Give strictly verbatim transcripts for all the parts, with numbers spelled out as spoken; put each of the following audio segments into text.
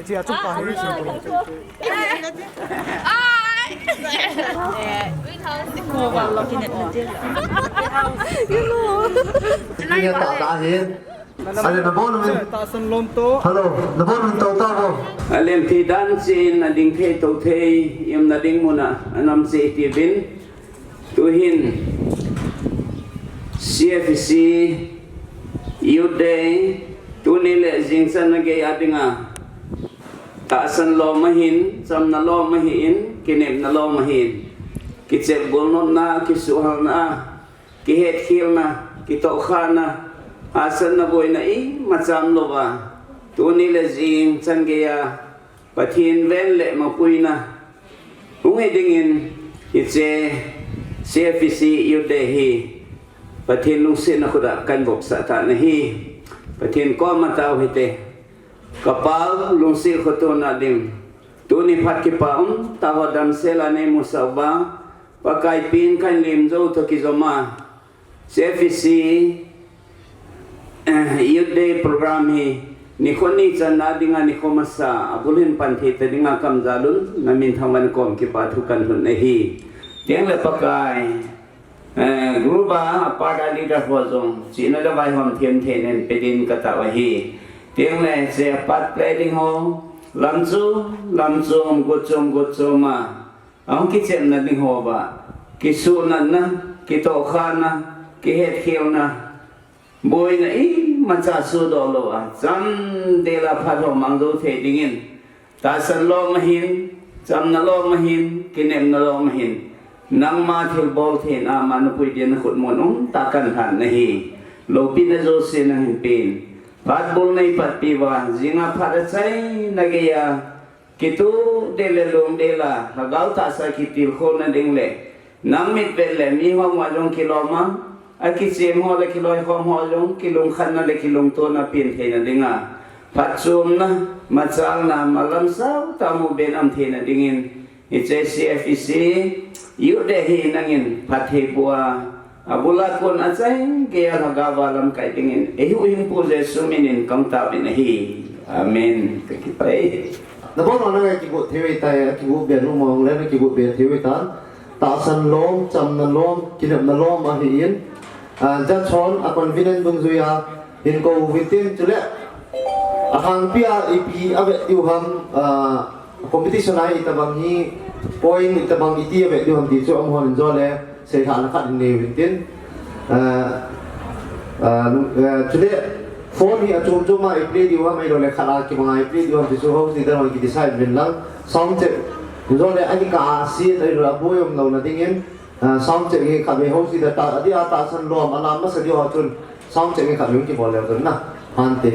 Chi a chung pa hi. Ni ta ta hi. Ale na bon min. Tahsan lom to. Hello, na bon min to ta bo. Alem thei dan chin, ading thei to thei, ium na ding mun a, anam che ti bin. Tuhin, C F C Youth Day, tuni le jingchan na gei a dinga. Tahsan lom ahin, chamna lom ahin, kinepna lom ahin. Kichep golnotna, kisuhalna, kihetkhelna, kitohkhana, hahsatna boina imacha umlouva. Tuni le jingchan gei a, Pathen ven le mapuina hung hi dingin hiche C F C Youth Day hi Pathen lungsetna khut a kahin vopsah tan ahi. Pathen koma tao hite. Ka Pa lungset khotona ding. Tuni phat kipa um, taho damsel a nei musah uva, Pakai pen kahin lim jou toh kijoma, C F C, eh, Youth Day program hi nikho ni channa dinga nikho masa, abul hin pan thei ta dinga kamjal un, na minthang van kom kipa thu kahin lhun ahi. Tengle Pakai, eh, group a, a part a leader ho jong, chihna le vaihom them thei nen pe din ka tao ahi. Tengle, che a part play ding ho, lam chu, lam chu, um gut chu, um gut chu ma. Ahung kichepna ding ho va, kisuhnatna, kitohkhana, kihetkhelna, boina imacha sodoh lou a, chamdel a phat ho mang jou thei dingin, tahsan lom ahin, chamna lom ahin, kinepna lom ahin, nangma thilbol theina a manupui dia na khut mun um tah kahin lhan ahi. Loupina jouse nang hin pen. Phat bul nei patpi uva, jing a phat achaina gei a, kituhdel le lungdel a, lhagao tahsa kitilkhouna ding le, nang mitvet le miho ma jong kilom a, akichem ho le kiloikhom ho jong kilungkhatna le kilungtona pen theina dinga, phatchomna, machalna, malam sao tah a mu be nam theina dingin, hiche C F C Youth Day hi nangin phatthei boh a, abul a kon achai gei a lhagao a lamkai dingin, eihuhhingpu Jesu min in kahung taovin ahi. Amen. Ka kipah e. Na bol na ngai kigot thei uve tai, kigot be nu mong le na kigot be thei uve tan. Tahsan lom, chamna lom, kinepna lom ahin. Ah, judge hon a convenient dungjui a hin kou uvin tin, chule alhangpi a ipi avet diu ham, ah, competition a itobang hi, point itobang iti avet diu ham ti chu amahon in jo le seilhahna khat in nei uvin tin. Ah, ah, ah, chule phone hi achom chom a i play diu ham, ahilou le khat a kibang a i play diu ham ti chu host leader hon ki decide uvin lang. Sound check in jo le ani ka a si ahilou le aboi um louna dingin, ah, sound check hi khatvei host leader ta, adeh a tahsan lom a lam masa diu a chun sound check hi khatvei hung kibol leu chun na. Hante.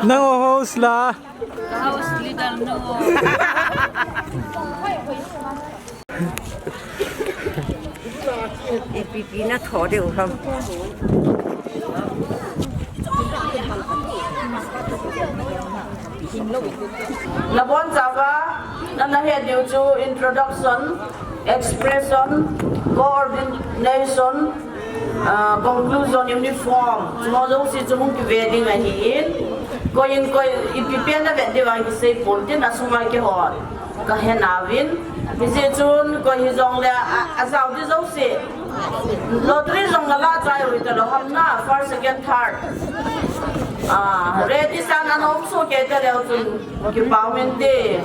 Nang o host la. House leader no. Ipi ipi na tho diu ham. Nabonchauva, nana het diu chu introduction, expression, coordination, ah, conclusion, uniform, chuho jouse chu hung kive ding ahin, koi in koi ipi pen na vet diu a kisei pon tin asunga keiho kahe nauvin, hijeh chun koi hijongle a, ajao di jouse, lottery jong nala chai u hita lou ham na, first, second, third. Ah, ready san ana um soh kei taleu chun kipah um inte.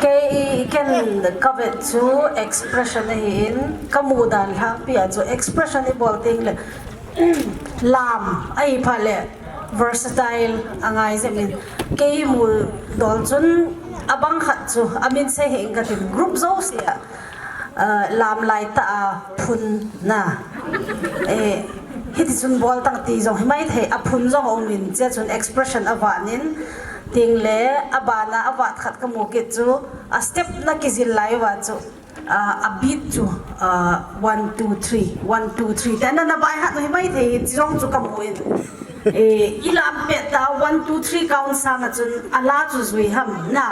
Kei, ken ka vet chu expression ahin, ka mudan lhangpi a chu expression i bol teng le, lam ahi phat le versatile a ngai jep in. Kei mudol chun abang khat chu a min sei hih in ka tin, group jouse a, ah, lam lai tah a phun na. Eh, hiti chun bol tang ti jong hi mai thei, a phun jong a um in, chea chun expression a vat in, teng le a bana a vat khat ka mu kit chu, a step na kijil lai uva chu, ah, a beat chu, ah, one, two, three, one, two, three. Te na na bai hat no hi mai thei, hi jong chu ka mu in. Eh, i lam pet ta, one, two, three count sang a chun, a la chu jui ham na.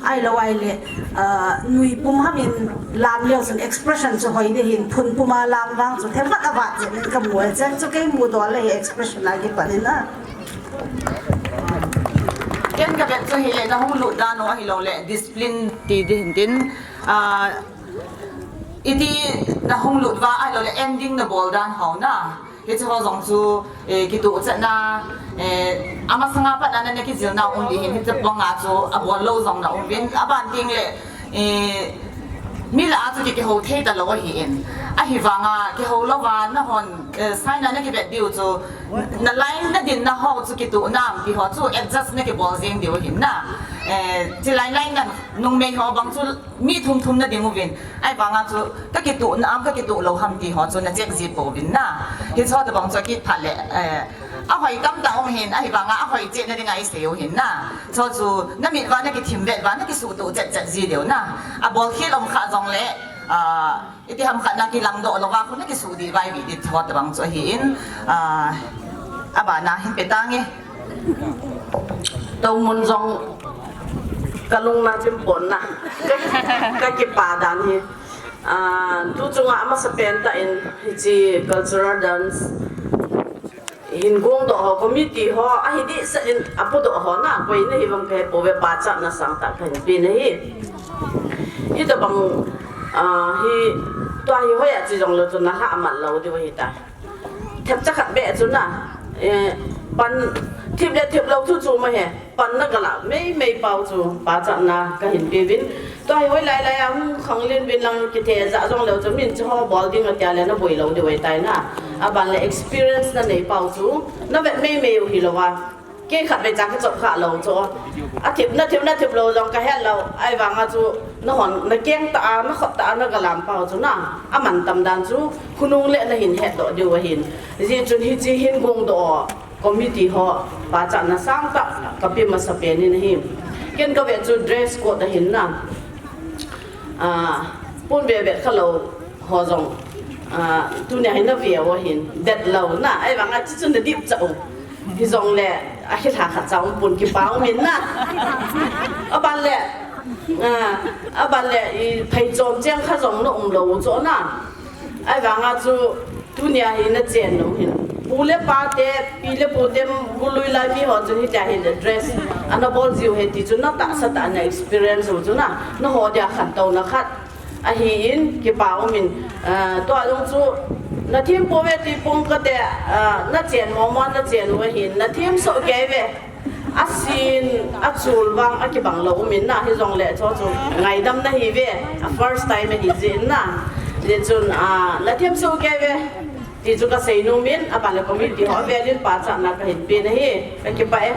Ahilou ahile, ah, nui pum ham in lam leu chun expression chu hoi ding ahin, phun pum a lam vang chu themkhat a vat jep in ka mu e, chea chu kei mudol le hi expression a kipan in a. Ken ka vet chu hi le, na hung lut dan u ahilou le, discipline ti ding hin tin, ah, iti na hung lut uva ahilou le, ending na bol dan ho na. Hiche ho jong chu, eh, kituh chetna, eh, amasanga pat a na, na kijilna um ding hin, hiche banga chu a bol lou jong na um uvin, aban teng le, eh, mi lah a chu ki, kihou thei talou ahin. Ahivanga kihou louva, na hon, eh, sign a na kivet diu chu, na line na dinna ho chu kituh nam ti ho chu adjust na kibol jeng diu ahin na. Eh, chi line line na nungmei ho bang chu mi thum thum na ding uvin. Ahivanga chu ka kituh nam, ka kituh lou ham ti ho chu na check ji pouvin na. Hiche ho tabang chu akit phat le, eh, ahoi tamtah um ahin, ahivanga ahoi cheh na dinga i sei u ahin na. Chu chu na mit uva, na kithim vet uva, na kisuhtuh chet chet ji diu na. A bol khel um kha jong le, ah, iti ham khat na kilangdoh louva khu na kisuh dih vai uvin ti ho tabang chu ahin, ah, abana hin pe tange. Toumun jong ka lungna chim pon na. Ka, ka kipa dan hi. Ah, tu chunga amasa pen tah in hiche cultural dance hin gongdoh ho, committee ho, ahi dehset in apodoh ho na, koi na hi vang ka he pouve, pachatna sangtah ka hin pe na hi. Hitabang, ah, hi, tua hi hoiya chi jonglou chu nalhah mat lou diu ahitai. Thepcha khat beh chu na, eh, pan thip le thip lou chu chu ma he, pan nagalah meimei pau chu pachatna kahin peuvin. Tua hi hoilai lai a hung khanglen uvin lang kithejah jongleu chu min chu ho bol ding atia le naboi lou diu ahitai na. Aban le experience nanei pau chu, navet meimei u hilou a. Kei khatvei cha kichop khalou chu. Athip, nathip, nathip lou jong kahet lou. Ahivanga chu nahon, nakeng tah a, nakhut tah a, nagalam pau chu na. Aman tam dan chu, khonung le nahin hetdoh diu ahin. Hijeh chun hiche hin gongdoh committee ho, pachatna sangtah kape masapen in ahi. Ken kave chu dress code ahin na. Ah, pon vevet khalou ho jong, ah, tunia hin nave u ahin, det lou na, ahivanga chu chu nadip cha u. Hijongle, akilha khat cha um pon kipa umin na. Aban le, ah, aban le, i pheichom cheng kha jong na um lou u chu na. Ahivanga chu, tunia hi nachen u hin. Pu le pa te, pi le pu te, bului lai mi ho chu hitia hin dress. Ana bol jiu ahi ti chu natahsa tah a na experience u chu na. Naho dia khantouna khat. Ahin, kipa umin, ah, tua jong chu, nathem pouve ti pong kate, ah, nachen momo nachen u ahin, nathem soh kei ve. Asin, achul vang, akibang lou umin na, hijongle chu chu, ngaidam nahi ve, a first time ahi jeh in na. Hijeh chun, ah, nathem soh kei ve, ti chu kasei nomin, aban le committee ho velin pachatna kahin pe nahi, kakipah e.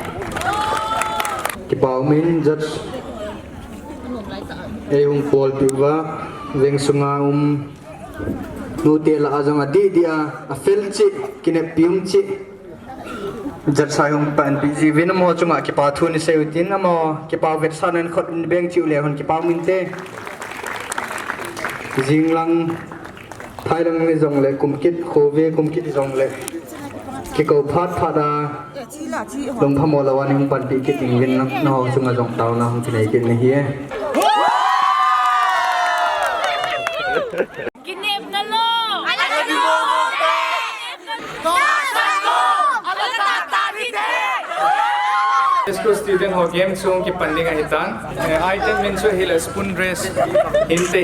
Kipa umin, judge. Ei hung bolpeh uva, veng sunga um nute lah a jong adih dih a, afel cheh, kineppi um cheh. Judge sa hung panpi ji uvin amaho chunga kipa thu nei seiyu tin amaho kipa vetsahna in khut in beng cheh u le hon kipa um inte. Jinglang Thailand ni jongle, kumkit, khove kumkit jongle. Kikou phat phat a, lungphamo lou a nei hung panpi kit ding uvin na, naho chunga jong taona hung kinei kit nahi e. Kinepna lou. School student ho game chung kipan ding ahitan. Eh, item min chu hile spoon race hinte.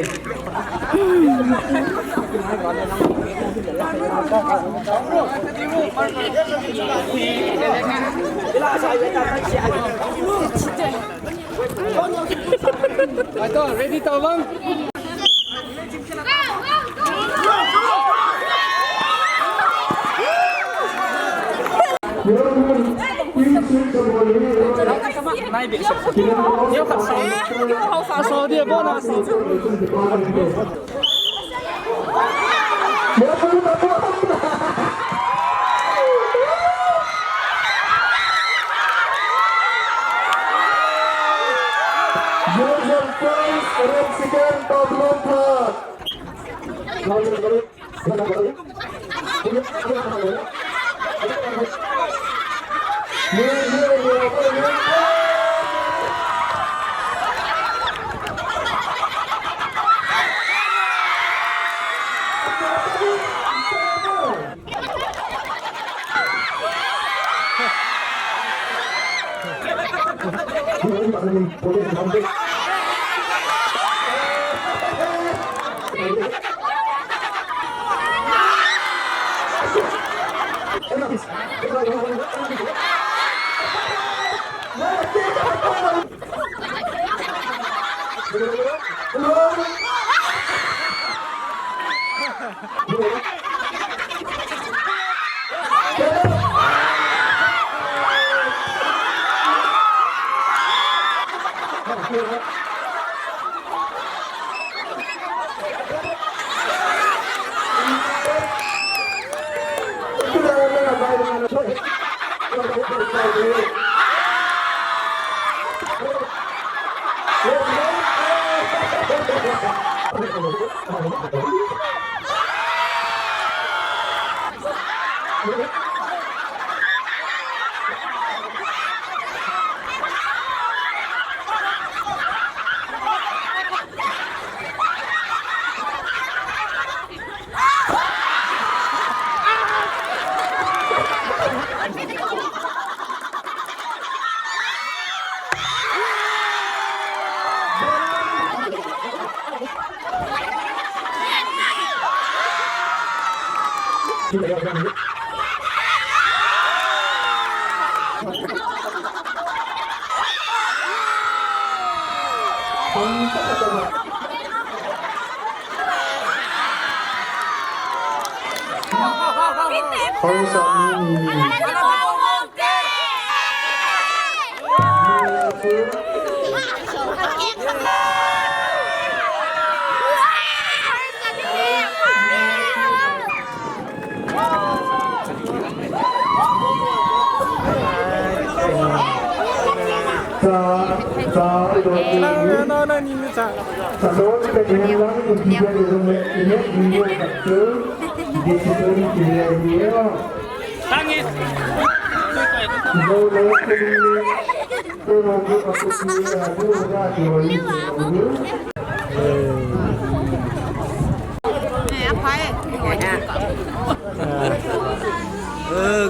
Aito, ready tau lang. Ơ,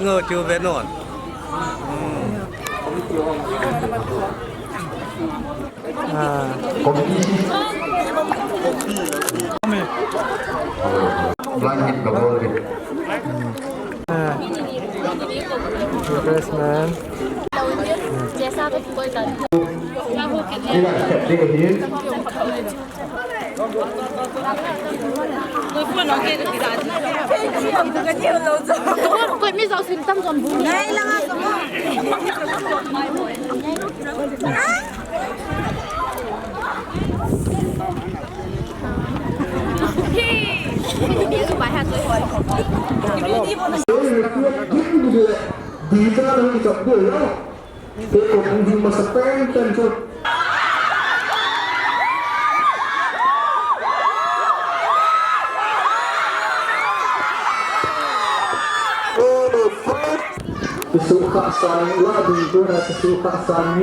ngơ chu ve non. Blind hit ka bol. Refreshment. Sukha sang, la ding ko na sukha sang.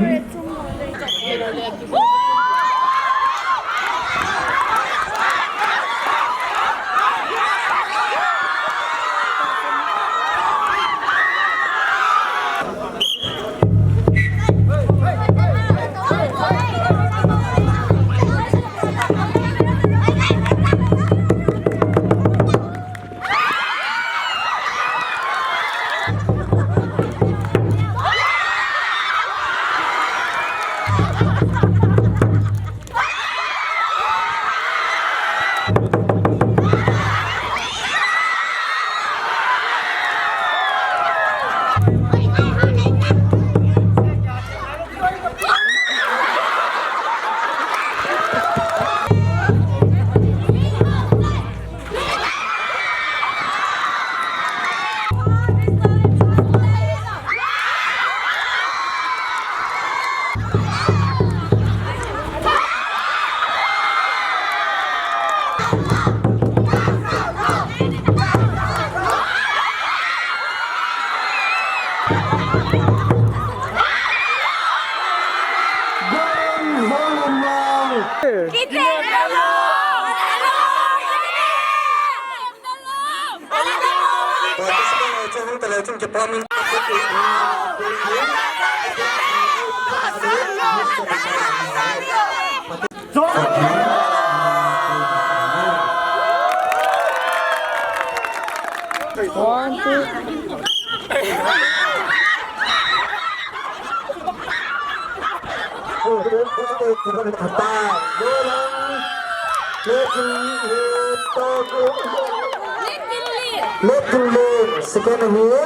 Second hit.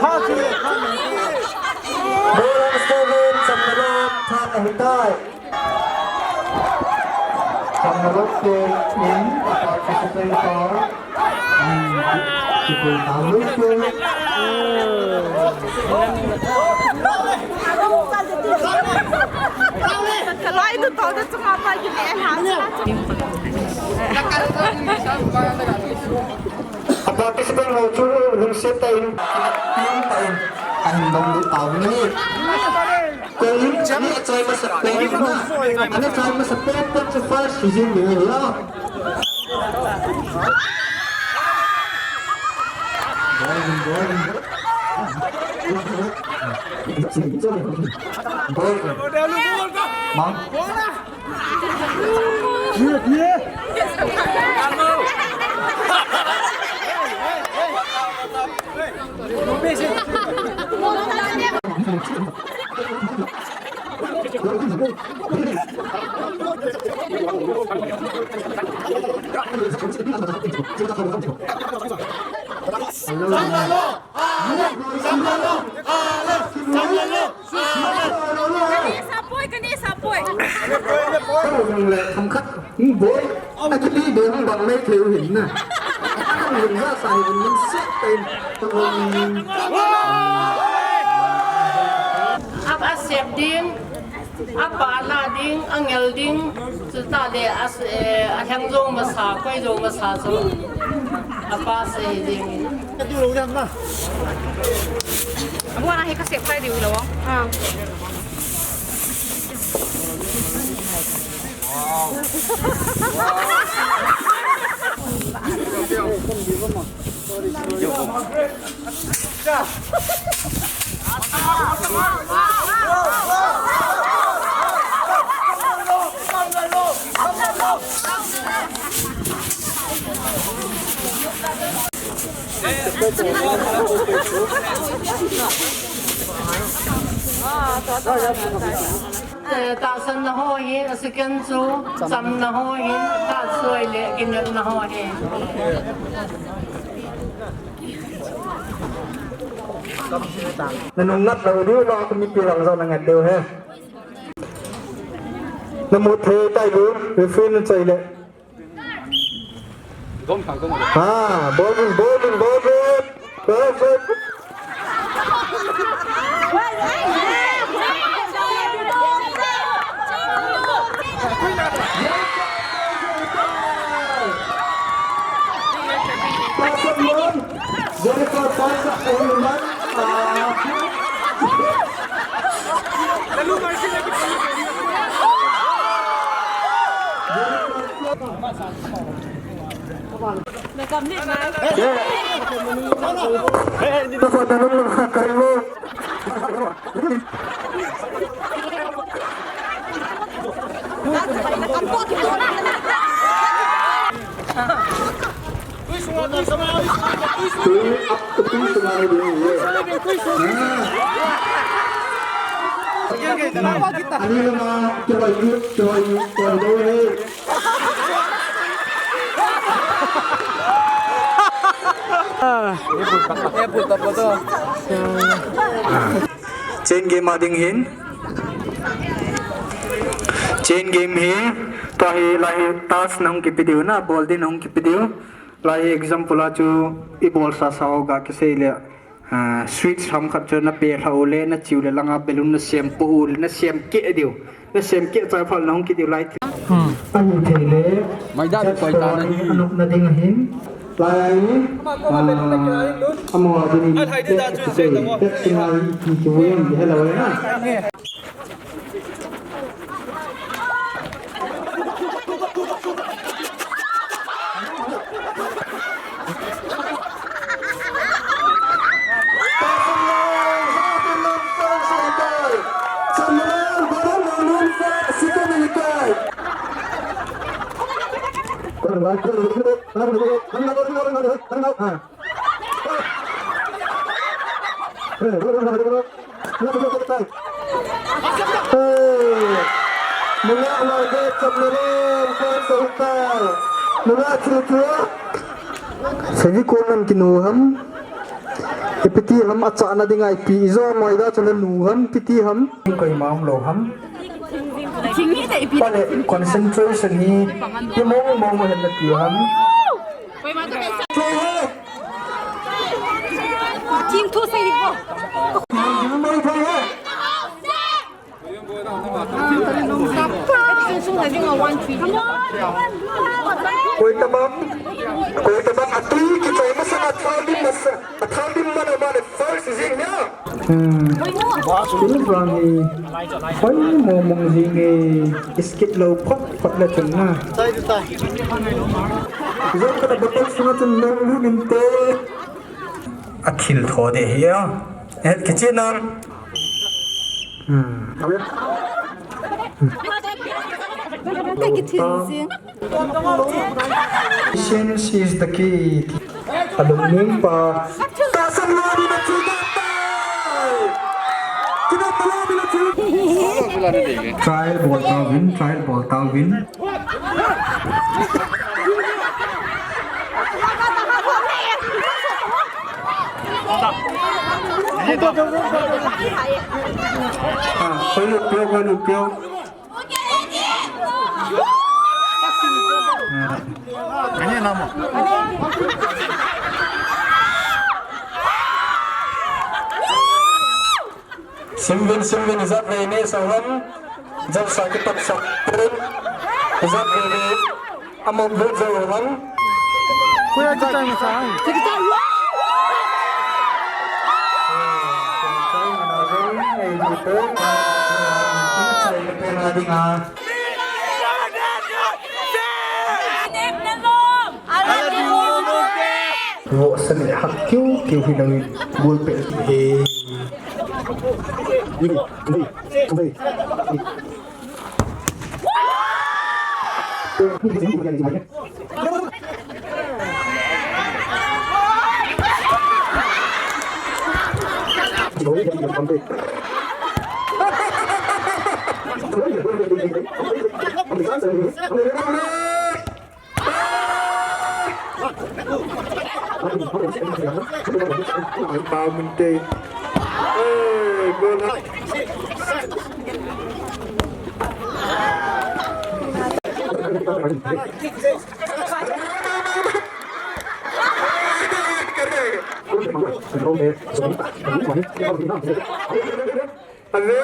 Third hit. Bolang Seven, Samnalok, third ahitai. Samnalok team in, participant for, um, Sibei Talu team. Kalai tu tau tu chunga pa ki le ha. A participant ho chu lungset tah in, team tah in, ahin dong lut tauvin ahi. Koi in chami achoi masa pen na, ana choi masa pen pen chu first season ni la. Mang. Kani sapoi, kani sapoi. Kong le themkhat, hmm, boi. Akiti boi bang mai thei u hin na. Kong le ja sa hin min se pen. Kong le. Ap asep ding. Apa la ding, angel ding, chuta le as, eh, alhang jong masa, koi jong masa chu. Apa sei ding. Abu ana hi ka sep kai diu lo. Ah. Eh, tahsanna ho hin, a second chu, chamna ho hin, tahsoi le kinepna ho hin. Na nung nat lou diu lou, mipi lang jong na ngat diu he. Na mu thei tai diu, referee na choi le. Ha, ball in, ball in, ball in. Perfect. Jennifer Park, Oman, ah. Tui sunga ni ding ye. Ani lama koi, koi, koi do he. Chain game a ding hin. Chain game hi, tua hi, lai hi, task nahung kipe diu na, ball din nahung kipe diu. Lai hi example a chu, i ball sasa ho ga kisei le, ah, switch ham khat chu na pe lha u le, na chiu le langa balloon na sem po u le, na sem keh diu. Na sem keh chai phal nahung kidiu lai. Hmm. Ahi thei le. Mai da koi ta na hi. Anop na ding ahin. Lai, ah, amo a ding in. Tek singa hi ki ki win, hello na. Fevicol nan kinu ham. Ipi ti ham, achana dinga ipi ijo moida chule nu ham, ipi ti ham. Koima umlou ham. Ole concentration hi, hi mong mong hen na ti ham. Ching thu sei ko. Koi tabang, koi tabang atui kichai masa, athal dim masa, athal dim mana mana first jing nia. Hmm. Tun vang hi, hoi mong mong jing e, skip lou phot phot le chun na. Jong ka bottle sunga chun nong lu nin te. Athil tho de hi a. Eh, kichi nang. Hmm. Ka kichi jing. Patience is the key. Alungning pa. Tahsan lou in achu tai. Kinam lou in achu. Trial bol tauvin, trial bol tauvin. Ah, koi lut peh, koi lut peh. Simvin, simvin, ijat vei ne sa ham. Jalsa kitahsan. Ijat vei ne. Among vote jo ham. Kuya kita masa hai. Vote sa le hak kiu kiu hi lo in bol peh hi. Pau Min Te. Eh, goal. Ave.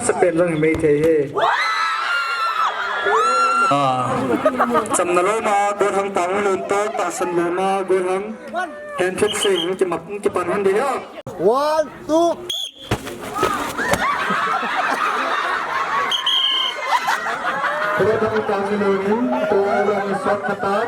Sa pen lang mei thei he. Ah. Chamna lou ma, goal hang tang lou to, tahsan lou ma, goal hang. Hand trick se, kipan han de ya. One, two. Goal hang tang lou to, shot katan.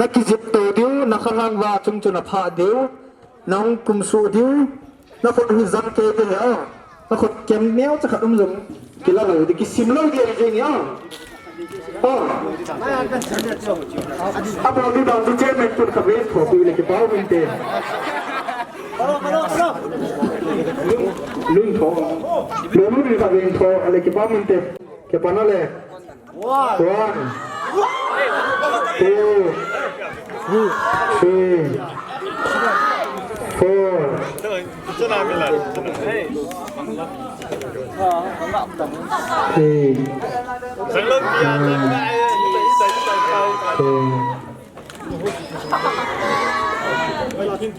Na kijep to diu, na khalang va chung chu na pha diu, na hung kum suh diu, na khut hi jam kei te he a, na khut kem neo cha khat um jong, kila lou di, kisim lou di ahi jeng a. A. Apa mi bang tu chairman pun kha ve tho pi le kipau min te. Lung tho. Lung lung kha ve tho le kipau min te. Kipan le. One. Two. Three. Four. Eight. Nine. Ten. Jump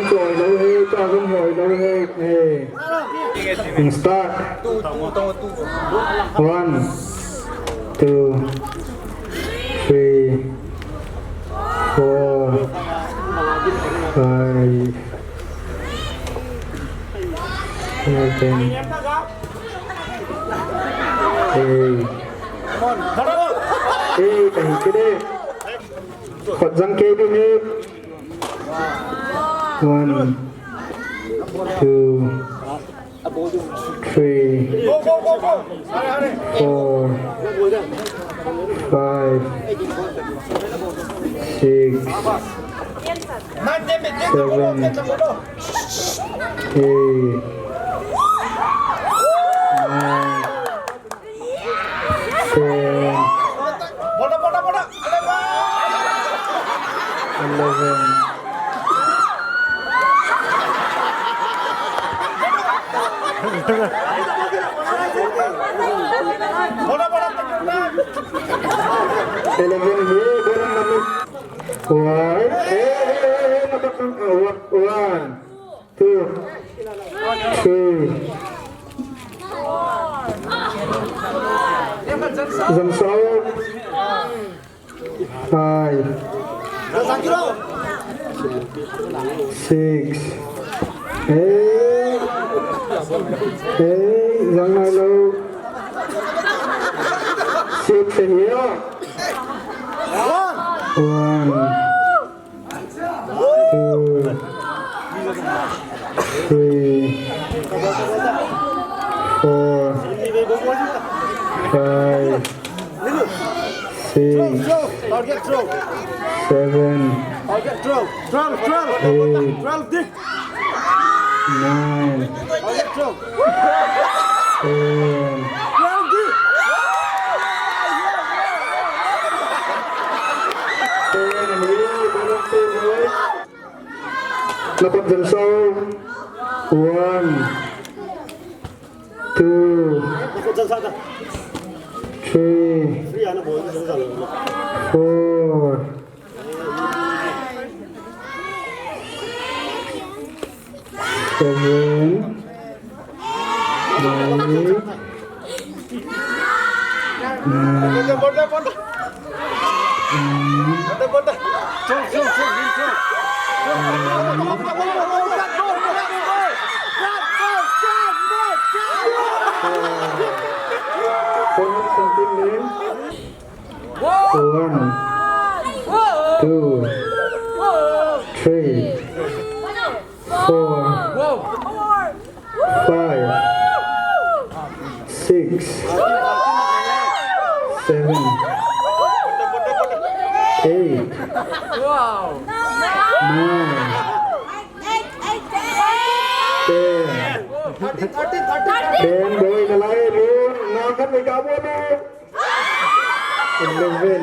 chu oi lou he, ta jump oi lou he, he. Start. One, two, three, four, five, seven, eight. Eight ahi kit e. Khut jang kei ding e. One, two, three, four, five, six, seven, eight, nine, ten, eleven. Eleven, hey, one, hey, hey, hey, hey, number two, uh, one, one. Two. Three. Jump shot. Five. Six. Eight. Eight. Jump nai lou. Six and here. One. Two, three, four, five, six, seven, eight, nine, ten. Ten, and eight, balance ten, eight. Nakhut jump shot. One, two, three, four, seven, eight, nine, ten. One, two, three, four, five, six, seven, eight, nine, ten. Ten, boy, nalai, eleven. Eleven.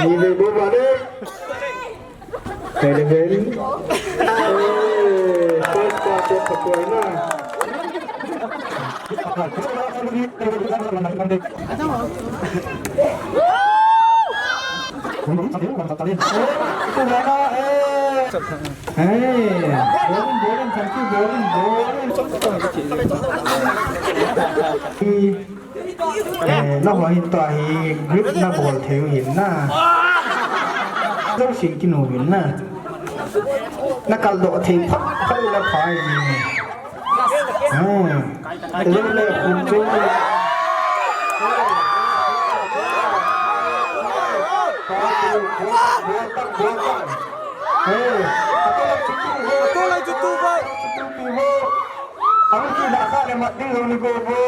Ni ve bo ba le. Eleven. Eh, first part of the corner. Hey, bowling, bowling, thank you, bowling, bowling. Eh, na hoi ta hi grip na bol thei u hin na. Zo sin kinu hin na. Na kal do thei pha, pha la pha hi. Ah, lo le khun chu. Bol tak, bol tak. Eh, ato la chu tu, ato la chu tu ba. Ang kinakalimat din ni Bobo.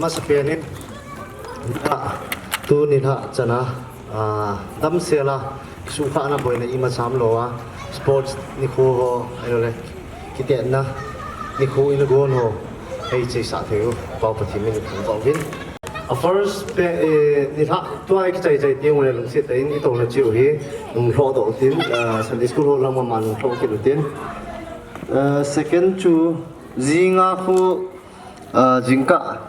Masapen in, ah, tuni lha chana, ah, damsel a, sukhahna boina ima sam lou a, sports nikho ho, ahilou le, kitetna nikho in gon ho, eicheisah thei u, Pau Pathen min in thangvah uvin. A first pe, eh, nilhah, tua i kichai chai teng ule lungset tah in i touna cheh u hi, nung lhoh doh utin, ah, Sunday school ho lama ma nung lhoh kit utin. Ah, second chu, jing a khu, ah, jingkah.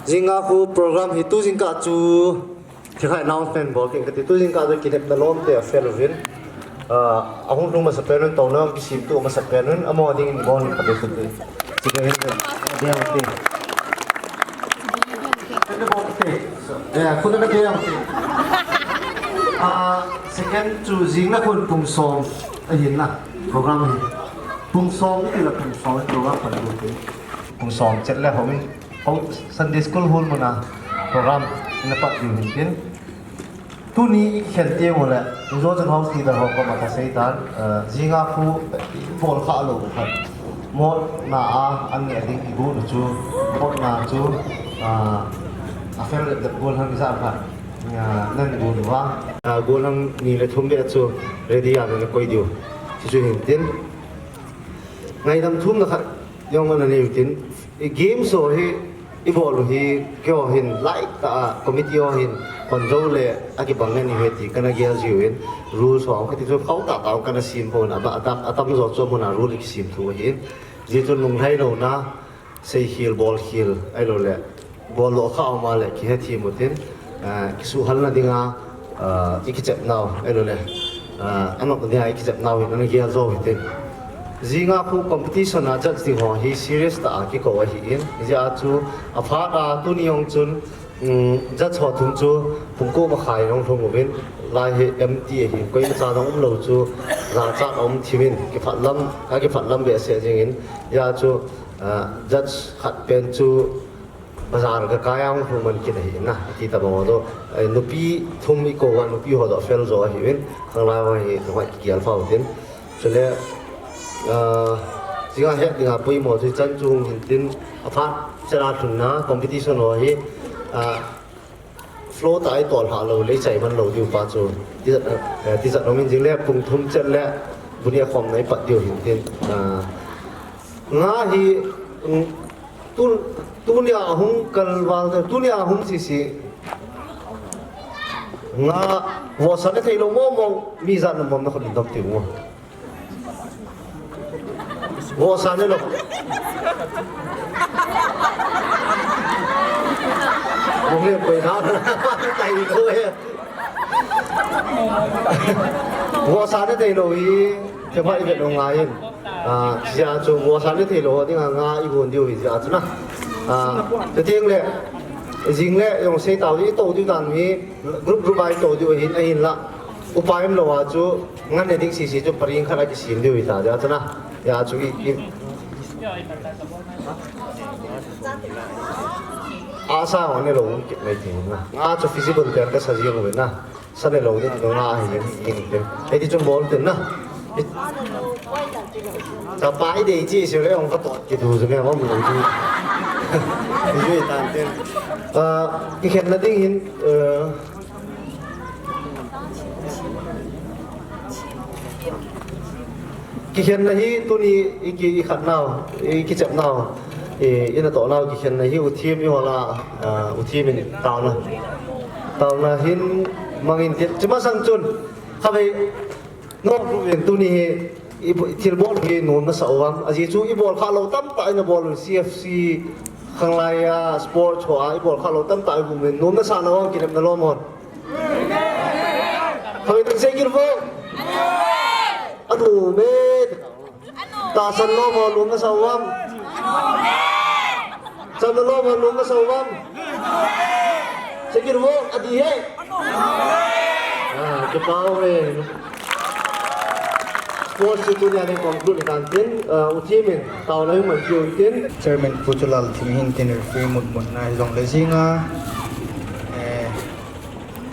Jing a khu program hi tu jingkah chu, Thilhai announcement bol kit kati, tu jingkah chu kinepna lom te a fel uvin. Ah, ahung lhung masapen un, touna kisim tu masapen un, amaho ding in bol kati kati. Chule hin bol te. Eh, khu na bol te. Ah, second chu jing na khun pung som ahin na program hi. Pung som ni la pung som program pa tu te. Pung som chet le houin. Ho Sunday school hall muna program ina pat diu hin tin. Tuni i khen teng ule, Mizo Chang House leader ho koma ka sei tan, eh, jing a khu i bol kha lou khat. Mot na a, an neh ding i gu nu chu, mot na chu, ah, a fel le gol hang ja khat. Ah, nan gu nu a. Ah, gol hang ni le thum be chu, ready a na koi diu. Chu chu hin tin. Ngaidam thum na khat, jong na nei u tin. I game so hi, i bol u hi, keiho hin, like ta, committee ho hin, kon jo le, a kibang nge ni he ti, kana gel jiu in, rules ho, kati chu, khau ta ta, kana sim pon, a ba, a tam, a tam jo chu, muna rule kisim thu hin, ji chu lunglhai louna, seikhel, bolkhel, ahilou le, bol lo kha um a le, kihethem u tin, ah, kisuhal na dinga, ah, i kichep nau, ahilou le, ah, anop na dinga i kichep nau hin, ana gel jo hi tin. Jing a khu competition a judge ding ho hi serious ta a kikou ahi in. Hijeh a chu aphat a tuni jong chun, um, judge ho thum chu pung ko makhai jong lhung uvin. Lai hi empty ahi. Koima cha jong um lou chu jachat a um thim in. Kiphat lam, a kiphat lam behseh jing in. Hijeh a chu, ah, judge khat pen chu bazar ka kai a hung man kit ahi na, ti ta bang ho do. Eh, nupi thum i kou a, nupi ho do fel jo ahi in, khanglai ho hi, tu hoi ki gel pha u tin. Chule, ah, jing a het ding a poimo chu chan chu hung hin tin, aphat chan a lhunna, competition ho hi, ah, flow ta i tol ha lou, lei chai man lou diu pa chu. Ti, eh, ti jat um in jing le, pung thum chet le, bu ni a khom na i pat diu hin tin. Ah, nga hi, mm, Tu, tunia hung kalval te, tunia hung sisi. Nga, vohsa na thei lou mong mong, mi jat na mong na khut in dom ti mo. Vohsa na lou. Mong le koi na, tai ko he. Vohsa na thei lou hi, te pha i vet lou ngai in. Ah, hijeh a chu vohsa na thei lou ho dinga nga i gon diu hijeh a chu na. Ah, chuteng le, jing le, jong sei tau hi, i tou diu dan hi, group group a i tou diu hin, ahinla. Upa um lou a chu, ngan ne ding sisi chu, paring khat a kisim diu hi ta, hijeh a chu na. Hijeh a chu i, i, asa ho ne lou, kit mai ti na. Nga chu feasible te ka sa jing lou na. Sa le lou ding, ding a hi, hi, hi. Hiti chun bol tin na. Chapa i dei chi se le ong ka tot ki du se le ong lou chi. Hi jui tan tin. Ah, kikhenna ding hin, eh, Kikhenna hi tuni i ki, i khat nau, i kichep nau, i, i natoh nau kikhenna hi u thim i hola, ah, u thim in taona. Taona hin mangin kit. Chi masang chun, khavei, no, ru vin tuni hi, i bu-, thil bol hi nom na sa uvam. Ajeh chu i bol kha lou tamtah i na bol u C F C, khanglai a, sports ho a, i bol kha lou tamtah i bu min nom na sa lou uvam, kinepna lom hon. Khavei teng sei kit vo. Anu me. Tahsan lom ho nom na sa uvam. Chan lom ho nom na sa uvam. Sei kit vo, adi he. Ah, kipa uve. Sports chu tunia ding conclude ni tan tin, ah, u thim in, taona hi man kiu tin. Chairman Pu Cholal Thim hin tin referee mut mut na hi jong le jing a. Eh,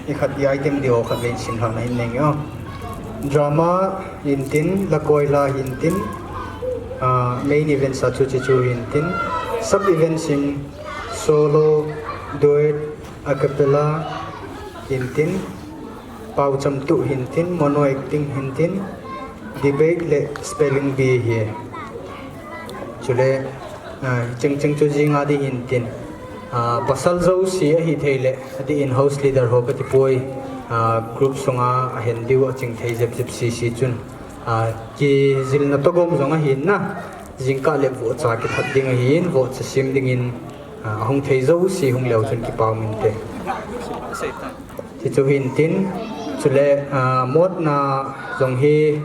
I khat i item diu khat vei sim lhah na in neng yo. Drama, hintin, Lakoila hintin, ah, main events a chu chuchu hintin, sub events in solo, duet, a cappella hintin, paocham tu hintin, mono acting hintin, debate le spelling bee hi. Chule, ah, chengcheng chu jinga di hintin. Ah, pasal jouse ahi thei le, adi in house leader ho kati poi, ah, group sunga ahen diu aching thei jep jep si si chun. Ah, kijilna togom jong ahin na, jingkah le vohcha kithat ding ahin, vohcha sim dingin, ah, ahung thei jouse hung leu chun kipa um inte. Chuchu hintin, chule, ah, motna jong hi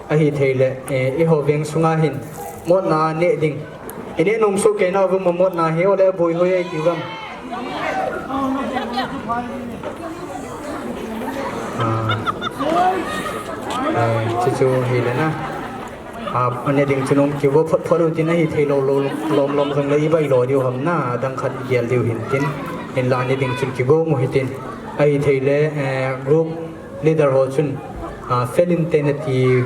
ahi thei le, eh, eiho veng sunga hin, motna neh ding. Ineh nom soh kei nau vang motna hi, ole boi hoi ei ti vang. Ah, eh, chuchu hile na. Ah, aneh ding chun um kigo phot phot u tin ahi thei lou lou lom lom jong le i bai lo diu ham na, dang khat i gel diu hintin. Hinla aneh ding chun kigo mu hitin. Ahi thei le, eh, group leader ho chun, ah, fel inte nati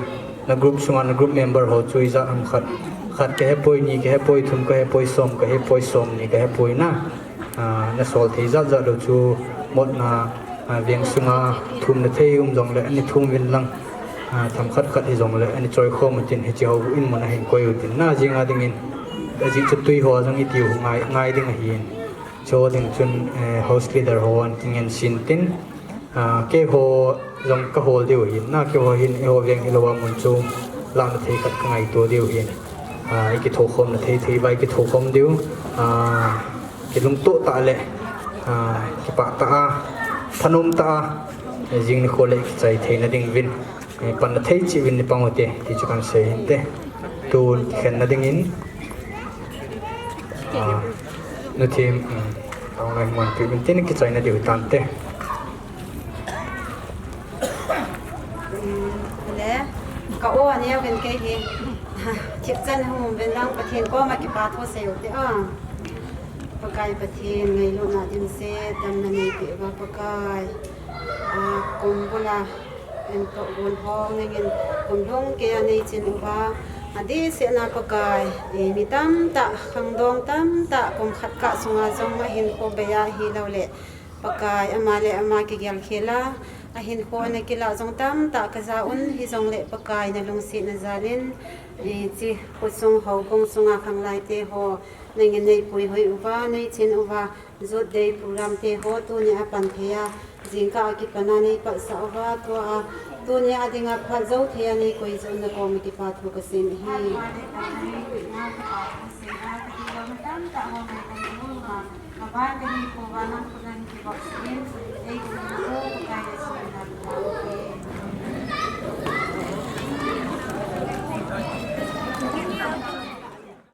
na group sunga na group member ho chu ijat ham khat. Khat kahe poi, ni kahe poi, thum kahe poi, som kahe poi, som ni kahe poi na. Ah, na sol thei jat jat lou chu motna, ah, veng sunga thumna thei um jong le ani thum vin lang. Ah, themkhat khat hi jong le ani choi khom u tin hiche ho in mun ahin koi u tin na jinga dingin. Ajeh chu tui ho jong i tiu ngai, ngai ding ahin. Chu ding chun, eh, house leader ho an kingen sin tin. Ah, keiho jong ka hol diu hin, na keiho hin, eiho veng hilou a mun chu lahna thei khat ka ngaito diu hin. Ah, i kithokhomna thei thei vai kithokhom diu. Ah, kilungtoh tah le, ah, kipah tah a, thanom tah a, eh, jing nikho le kichai theina ding vin. Eh, panna thei cheh vin ni pang u te, ti chu kan sei hinte. Tun kikhenna dingin, ah, nu thim, um, tong lai mon pi vin tin kichaina diu tante. Le, ka o aneo vin kei hi. Thipchan hung um vin lang Pathen koma kipa thu sei u te a. Pakai Pathen, ngailutna dimset, damna neipeh uva Pakai. A, kum bula, en toh gon hong nangin, kum lhung keiya neichen uva. Adehsetna Pakai, e, mi tamtah, khangdong tamtah, kum khat kah sunga jong ahinkho bei a hilou le. Pakai, ama le ama kigel khel a, ahinkho ana kilah jong tamtah kaja un, hijongle Pakai nalungsetna jalin, e, hiche khosung houbung sunga khanglai te ho, nangin neipuihoi uva, neichen uva, Youth Day program te ho tunia pan thei a, jingkah a kipan a neipalsah uva, tua, tunia dinga phat jou thei a neikoi jeh un nakoma kipa thu kasei ahi.